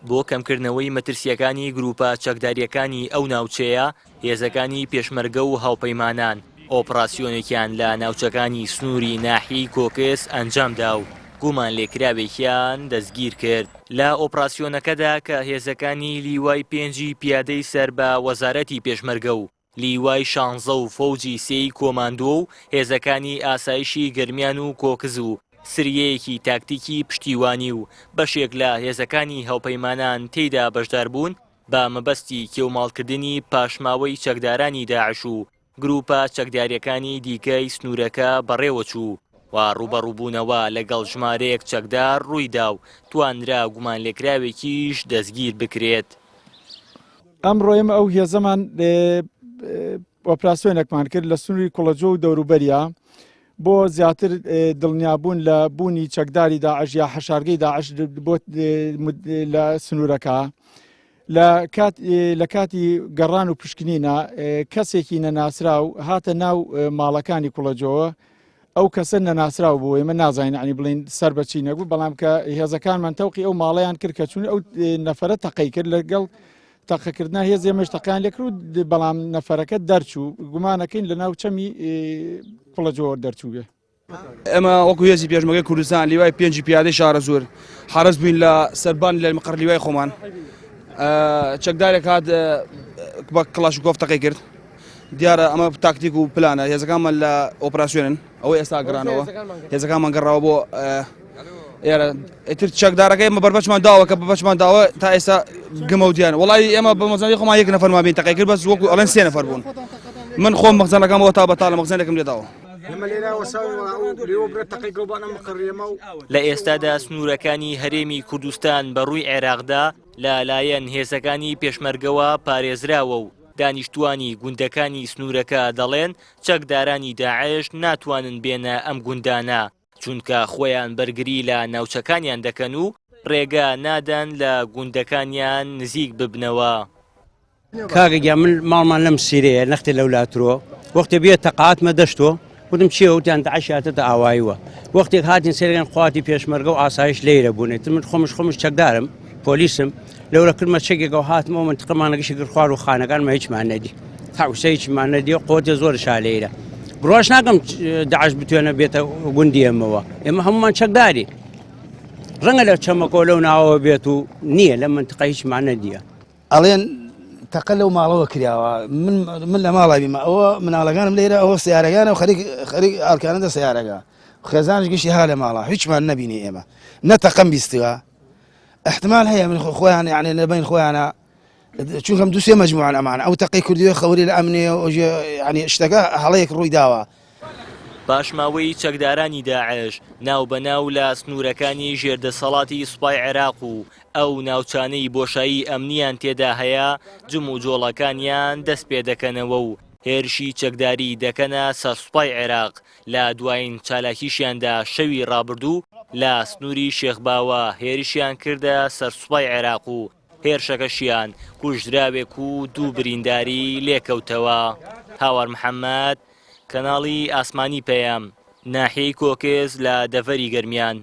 بۆ کەمکردنەوەی مەترسییەکانی گرووپە چەکدارییەکانی ئەو ناوچەیە، هێزەکانی پێشمەرگە و هاوپەیمانان ئۆپڕاسیۆنێکیان لە ناوچەکانی سنووری ناحیەی کۆکس ئەنجامدا و گومانلێکراوێکیان دەستگیرکرد. لە ئۆپڕاسیۆنەکەدا کە هێزەکانی لیوای پێنجی پیادەی سەر بە وەزارەتی پێشمەرگە و لیوای شانزە و فەوجی سێی کۆماندۆ و هێزەکانی ئاسایشی گەرمیان و کۆکز و سریەیەکی تاکتیکی پشتیوانی و بەشێک لە هێزەکانی هاوپەیمانان تێیدا بەشداربوون بە مەبەستی کێوماڵکردنی پاشماوەی چەکدارانی داعش و گروپە چەکدارییەکانی دیکەی سنوورەکە بەڕێوەچوو و ڕووبەڕووبوونەوە لەگەڵ ژمارەیەک چەکدار ڕوویدا و توانرا گومانلێکراوێکیش دەستگیر بکرێت. ئەمڕۆ ئێمە ئەو هێزەمان ئۆپراسیۆنێکمان کرد لە سنووری کوڵەجۆ و دەوروبەریا بۆ زیاتر دڵنیابوون لە بوونی چەکداری داعش یا حەشارگەی داعش بۆ لە سنوورەکە لە کات لە کاتی گەڕان و پشکنینە کەسێکی نەناسراو هاتە ناو ماڵەکانی کوڵەجۆوە ئەو کەسە نەناسراو بوو ئێمە نازانین عنی بڵین سەر بەچی نەبوو بەڵام کە هێزەکانمان تەوقی ئەو ماڵیان کرد کە چون ئەو نەفرە تەقەی کرد لەگەڵ تەقەکردنا هێز ئێمەش تەقیان لێکرد و بەڵام نەفەرەکە دەرچوو گومانەکەین لە ناو چەمی کوڵەجۆوە دەرچوو بێ. ئێمە وەکو هێزی پێشمەرگەی کوردستان لیوای پێنجی پیادەی شارەزوور حەرەس بووین لە سەربان لە مقەر لیوای خۆمان چەکدارێک هات بە کڵاشنکۆف تەقەی کرد دیارە ئەمە تاکتیک و پلانە هێزەکانمان لە ئۆپراسیۆنن ئەوە ئێستا گەڕانەوە هێزەکانمان گەڕاوە بۆ ئێرە ئیتر چەکدارەکە ئێمە بەربەچمان داوە کە بەچمان داوە تا ئێستا گمە و دیان وڵی ئێمە بە مەزانی خۆمان یەک نەفەرمان بین تەقەی کرد بەس وەکو ئەڵێن سێ نەفەر بوون من خۆم مەخزەنەکەم تا بەتاڵە مەخزەنێکم لێداوە. لە ئێستادا سنوورەکانی هەرێمی کوردستان بە ڕووی عێراقدا لە لایەن هێزەکانی پێشمەرگەوە پارێزراوە و دانیشتووانی گوندەکانی سنوورەکە دەڵێن چەکدارانی داعش ناتوانن بێنە ئەم گوندانە چونکە خۆیان بەرگری لە ناوچەکانیان دەکەن و ڕێگە نادەن لە گوندەکانیان نزیک ببنەوە. کاکە گیان من ماڵمان لەم سیرەیە نەختێ لەولاترۆ وەختێ بێ تەقاتمە دەشتۆ وتم چییە وتیان داعش هاتەتە ئاواییوە وەختێک هاتین سەرێن قواتی پێشمەرگە و ئاسایش لەیرە بوون ئیتر من خۆمش خۆمش چەکدارم پۆلیسم لەورە کردمە چەکێکەوە هاتمەوە منتقەمانە گشتی کرد خوار و خانەکانمە هیچمان نەدی تا وسە هیچمان نەدی و قۆتێ زۆر شا لەیرە بڕواش ناکەم داعش بتوێنە بێتە گوندی ئێمەوە ئێمە هەمومان چەکداری ڕەنگە لە چەمەکۆ لەو ناوەوە بێت و نییە لە منتقە هیچمان نەدیە ئەڵێن تەقە لەو ماڵەوە کراوە من من لە ماڵا بیمە ئەوە مناڵەکانم لێرە ئەوە سیارەکانە و خەریک خەریک ئالکانە دە سیارەکە خێزانش گشتی ها لە ماڵا هیچمان نەبینی ئێمە نە تەقەم بیستوە احتمال هەیە من خۆیان یعنی لە بین خۆیانە چونکەم دوو سێ مجموعان ئەمان ئەو تەقی کردووە خەوری لە ئەمنێ ینی شتەکە هەڵەیەک ڕووی داوە پاشماوەی چەکدارانی داعش ناوبەناو لە سنوورەکانی ژێر دەسەڵاتی سوپای عێراق و ئەو ناوچانەی بۆشایی ئەمنییان تێدا هەیە جموجۆڵەکانیان دەستپێدەکەنەوە و هێرشی چەکداری دەکەنە سەر سوپای عێراق، لە دوایین چالاکیشیاندا شەوی ڕابردوو لە سنووری شێخ باوە هێرشیان کردە سەر سوپای عێراق و هێرشەکەشیان کوژراوێک و دوو برینداری لێکەوتەوە. هاوار محەمەد، کەناڵی ئاسمانی پەیام، ناحیەی کۆکز لە دەڤەری گەرمیان.